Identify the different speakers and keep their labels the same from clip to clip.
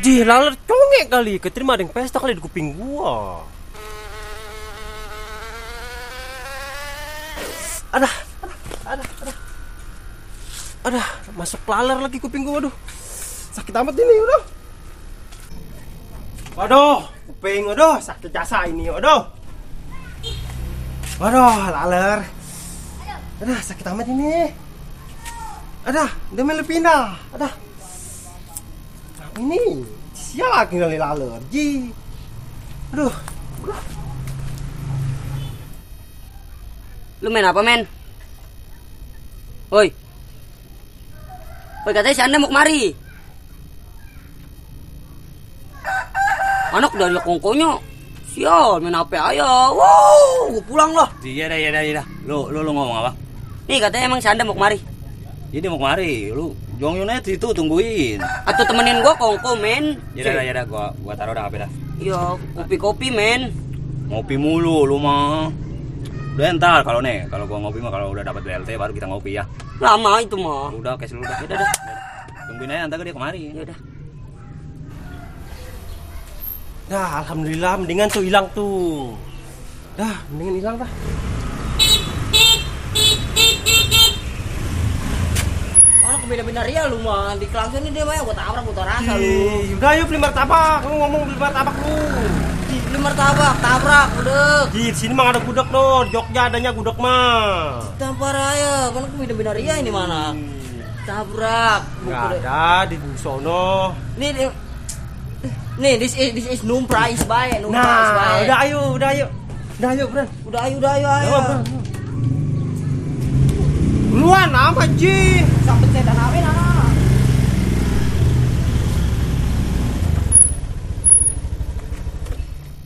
Speaker 1: Ji, laler congek kali. Keterima ada yang pesta kali di kuping gua. Ada, masuk laler lagi kuping gua, aduh. Sakit amat ini, udah. Waduh, kuping, waduh, sakit jasa ini, waduh. Waduh, laler. Aduh, sakit amat ini. Aduh, udah melu pindah. Aduh. Apa ini? Sial lagi kali laler, ji. Aduh.
Speaker 2: Lu main apa, men? Woi. Woi, katanya si Anda mau kemari. Anak dari kongkonya. Sial, main HP aja. Wow, gua pulang lah.
Speaker 3: Iya dah. Lu ngomong apa?
Speaker 2: Nih, katanya emang si Anda mau kemari.
Speaker 3: Jadi mau kemari, lu Jongyunet itu tungguin.
Speaker 2: Atau temenin gua kongko, men.
Speaker 3: Ya dah, gua taruh dah HP dah.
Speaker 2: Iya, kopi-kopi, men.
Speaker 3: Ngopi mulu lu mah. Udah ntar kalau gua ngopi mah kalau udah dapat BLT baru kita ngopi ya.
Speaker 2: Lama itu mah.
Speaker 3: Udah cash lu udah.
Speaker 2: Udah.
Speaker 3: Tungguin aja ntar dia kemari.
Speaker 2: Ya udah.
Speaker 1: Dah, alhamdulillah mendingan tuh hilang tuh. Dah, mendingan hilang dah.
Speaker 2: Mana beda-beda ya lu mah. Di kelas ini dia mah gua tabrak gua rasa lu.
Speaker 1: Udah yuk beli martabak. Kamu ngomong beli martabak lu.
Speaker 2: Beli martabak, tabrak, udah.
Speaker 1: Di sini mah ada gudeg loh. Jogja adanya gudeg mah.
Speaker 2: Tampar aja. Mana beda-beda ya ini mana? Tabrak.
Speaker 1: Enggak ada di sono.
Speaker 2: Nih, this is numpra is bae, numpra is bae.
Speaker 1: Nah, udah ayo, Bran.
Speaker 2: Udah ayo.
Speaker 1: Duluan apa, Ji?
Speaker 2: Sampai setan awin anak.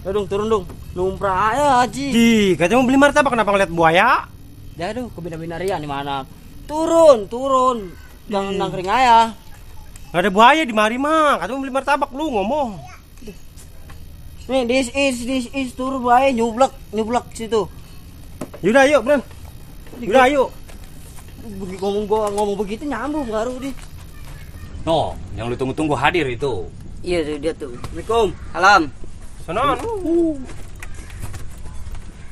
Speaker 2: Turun dong. Numpra aja, Ji.
Speaker 1: Ji, katanya mau beli martabak kenapa ngeliat buaya?
Speaker 2: Ya aduh, kebina-binarian di mana? Turun. Jangan nangkring aja.
Speaker 1: Gak ada buaya di mari mah. Katanya mau beli martabak lu ngomong.
Speaker 2: Nih, this is turun bae nyublak situ.
Speaker 1: Yaudah ayo, Bran. Udah ayo.
Speaker 2: Ngomong begitu nyambung baru di.
Speaker 3: No, yang lu tunggu-tunggu hadir itu.
Speaker 2: Iya tuh dia tuh. Assalamualaikum. Salam.
Speaker 1: Sono.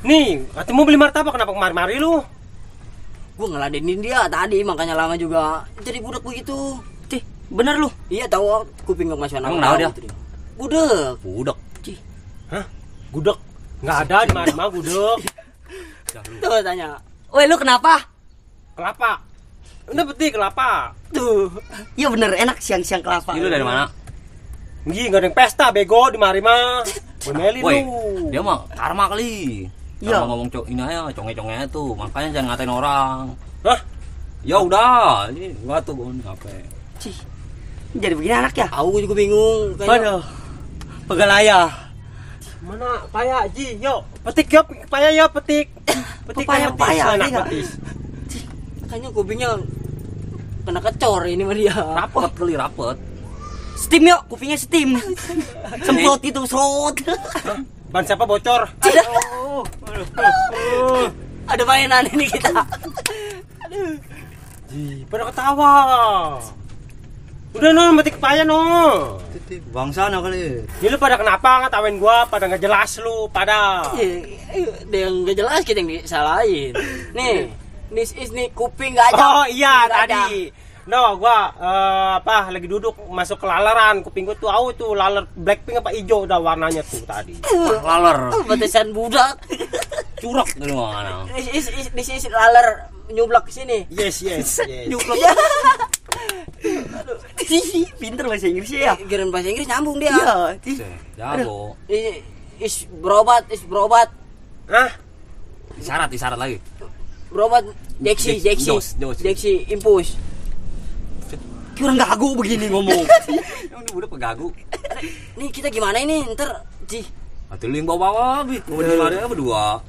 Speaker 1: Nih, katanya mau beli martabak kenapa kemari-mari lu?
Speaker 2: Gua ngeladenin dia tadi makanya lama juga jadi budak begitu. Cih, bener lu? Iya tahu kuping gak masuk
Speaker 3: Emang kenapa dia?
Speaker 2: Budak. Cih.
Speaker 1: Hah? Gudeg? Nggak ada di mari mah gudeg.
Speaker 2: Tuh tanya. Woi lu kenapa?
Speaker 1: Kelapa. Udah petik kelapa.
Speaker 2: Tuh. Iya bener enak siang-siang kelapa.
Speaker 3: Ini lu dari mana?
Speaker 1: Gih, nggak ada yang pesta bego di mari mah. Boneli
Speaker 3: Woi,
Speaker 1: lu.
Speaker 3: dia mah karma kali.
Speaker 2: Iya.
Speaker 3: Kalau ngomong ini aja, conge-conge tuh, makanya jangan ngatain orang.
Speaker 1: Hah?
Speaker 3: Ya udah, ini gua tuh bon apa?
Speaker 2: Cih. Jadi begini anak ya? Aku juga bingung.
Speaker 1: Waduh.
Speaker 2: Pegalaya.
Speaker 1: Mana paya Ji? Yuk, petik yuk, paya ya petik. Petik
Speaker 2: Pepaya,
Speaker 1: anak
Speaker 2: iya.
Speaker 1: petis.
Speaker 2: Cih. Kayaknya kupingnya kena kecor ini mah dia.
Speaker 3: Rapet.
Speaker 2: Steam yuk, kupingnya steam. Semprot itu, serot.
Speaker 1: Ban siapa bocor?
Speaker 2: Ada mainan ini kita. Aduh.
Speaker 1: Ji, pada ketawa. Udah no, petik paya no.
Speaker 3: Bangsa nak kali.
Speaker 1: Ini lu pada kenapa ngatawain gua? Pada nggak jelas lu pada.
Speaker 2: Dia yang gak jelas kita yang disalahin. Nih, this is nih kuping gak ada.
Speaker 1: Oh iya
Speaker 2: Nggak ada.
Speaker 1: tadi. No, gua lagi duduk masuk ke laleran, kuping gua tuh tuh laler Blackpink apa hijau udah warnanya tuh tadi.
Speaker 3: Laler.
Speaker 2: Batasan budak.
Speaker 3: Curok dari mana?
Speaker 2: This is laler nyublak ke sini.
Speaker 1: Yes.
Speaker 2: Nyublak. Aduh. Pinter bahasa Inggrisnya ya. Kirain bahasa Inggris nyambung dia. Iya.
Speaker 3: Jago.
Speaker 2: Is berobat.
Speaker 1: Hah?
Speaker 3: Isyarat lagi.
Speaker 2: Berobat Deksi impus. Kurang gagu begini ngomong.
Speaker 3: Emang dia udah pegagu.
Speaker 2: Nih kita gimana ini ntar Ci?
Speaker 3: Hati lu yang bawa-bawa, Bi. Mau di mana berdua?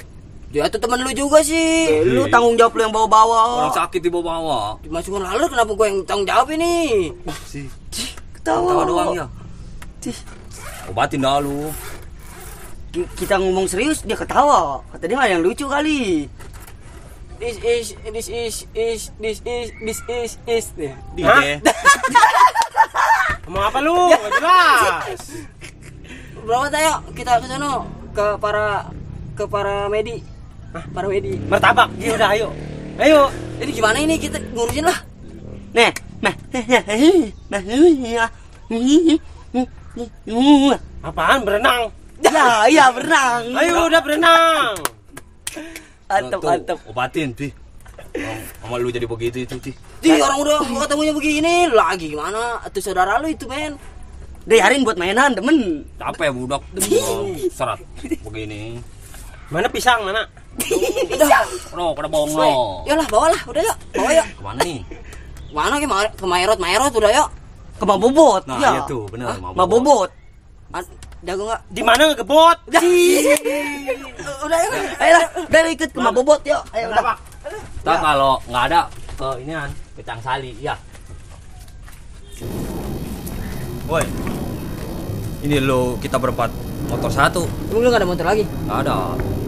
Speaker 2: Ya itu temen lu juga sih. Lu tanggung jawab lu yang bawa-bawa.
Speaker 3: Orang sakit dibawa-bawa.
Speaker 2: Dimasukkan lalu kenapa gue yang tanggung jawab ini?
Speaker 3: Sih.
Speaker 2: Ketawa
Speaker 3: doang ya.
Speaker 2: Cih.
Speaker 3: Obatin dah lu.
Speaker 2: Kita ngomong serius dia ketawa. Kata dia yang lucu kali. This is.
Speaker 3: DJ.
Speaker 1: Mau apa lu? Nggak jelas.
Speaker 2: Berapa tayo kita ke sono ke para medi. Para medi.
Speaker 1: Martabak. Ya udah ayo. Ayo.
Speaker 2: Ini gimana ini kita ngurusin lah.
Speaker 4: Nih,
Speaker 1: Apaan berenang?
Speaker 4: ya berenang.
Speaker 1: Ayo udah berenang.
Speaker 4: Mantep.
Speaker 3: Obatin, Ti. Sama lu jadi begitu itu, Ti.
Speaker 2: Di orang udah ketemunya begini lagi gimana? Itu saudara lu itu, men.
Speaker 4: Biarin buat mainan, demen.
Speaker 3: Capek budak. Serat begini.
Speaker 1: Mana pisang mana?
Speaker 3: No, kada bohong no.
Speaker 2: Yalah, bawalah, udah yuk. Bawa yuk.
Speaker 3: Kemana nih?
Speaker 2: Mana ke Maerot udah yuk.
Speaker 4: Ke Mabobot.
Speaker 3: Nah,
Speaker 4: ya.
Speaker 3: iya tuh, bener.
Speaker 4: Mabobot.
Speaker 2: Jago enggak?
Speaker 1: Di mana ngegebot?
Speaker 2: Udah yuk.
Speaker 4: Ayolah, biar ikut ke Mabobot yuk. Ayo udah.
Speaker 3: Nah, kalau nggak ada ke inian, ke Cangsali, ya. Woi. Ini lo kita berempat motor satu.
Speaker 2: Emang lu enggak ada motor lagi?
Speaker 3: Nggak ada.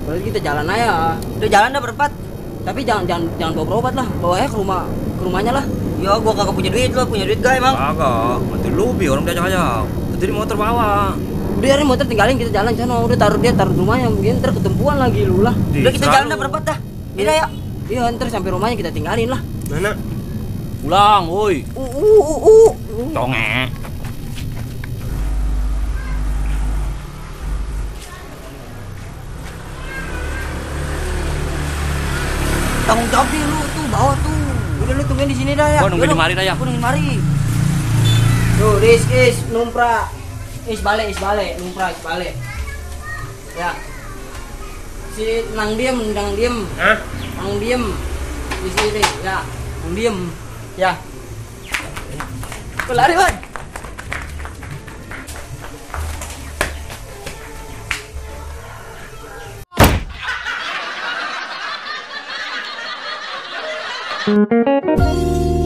Speaker 2: Berarti kita jalan aja.
Speaker 4: Udah jalan dah berempat.
Speaker 2: Tapi jangan bawa berobat lah. Bawa aja ke rumahnya lah.
Speaker 4: Ya, gua kagak punya duit, lo punya duit gak emang?
Speaker 3: Kagak. Nanti lu bi orang diajak-ajak. Nanti di motor bawa.
Speaker 2: Udah hari motor tinggalin kita jalan sana. Udah taruh di rumahnya. Mungkin ntar ketumpuan lagi lu lah.
Speaker 4: Udah kita jalan dah berempat dah. Beda ya.
Speaker 2: Iya, ntar sampai rumahnya kita tinggalin lah.
Speaker 1: Mana?
Speaker 3: Pulang, woi. Conge.
Speaker 2: Tanggung jawab deh lu tuh, bawa tuh. Udah lu tungguin di sini dah ya.
Speaker 3: Gua nungguin di mari dah ya.
Speaker 2: Gua nungguin mari. Tuh, is numpra. Is balik, numpra is balik. Ya. Si nang diem.
Speaker 1: Hah?
Speaker 2: Nang diem. Di sini, ya. Nang diem. Ya. Lari, Wan.
Speaker 5: Thank you.